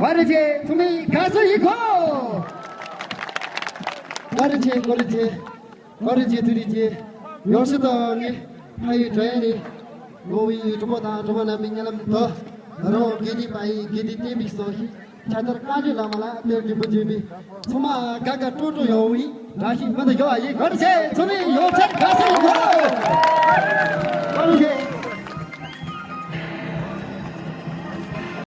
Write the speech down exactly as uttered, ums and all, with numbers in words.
བ་རེ་ཆེ། ཚང་མས་དགའ་བསུ་ཡིན་ཁོ། བ་རེ་ཆེ། བ་རེ་ཆེ། བ་རེ་ཆེ། ཐུགས་རེ་ཆེ། ཡོངས་སུ་དང་ངས་ཕ་ཡུལ་དྲན་ནས་ངོ་བོའི་གྲོགས་པོ་དང་གྲོགས་པོ་རྣམ་པའི་སྙན་ལམ་དུ་རང་དགེ་ལྡན་པ་ཡི་དགེ་ལྡན་བསྟན་པའི་སྲོག་ཤིང་ཕྱག་རྡོར་བཀའ་བརྒྱུད་བླ་མ་ལ་གཏེར་གྱི་བུ་བརྒྱུད་པའི་ཚང་མ་དགའ་དགའ་སྤྲོ་སྤྲོ་ཡོང་བའི་བཀྲ་ཤིས་སྨོན་དུ་ཡོད་པ་ཡིན། བ་རེ་ཆེ། ཚང་མས་ཡོངས་ཁྱབ་དགའ་བསུ་ཡིན་ཁོ། བ་རེ་ཆེ།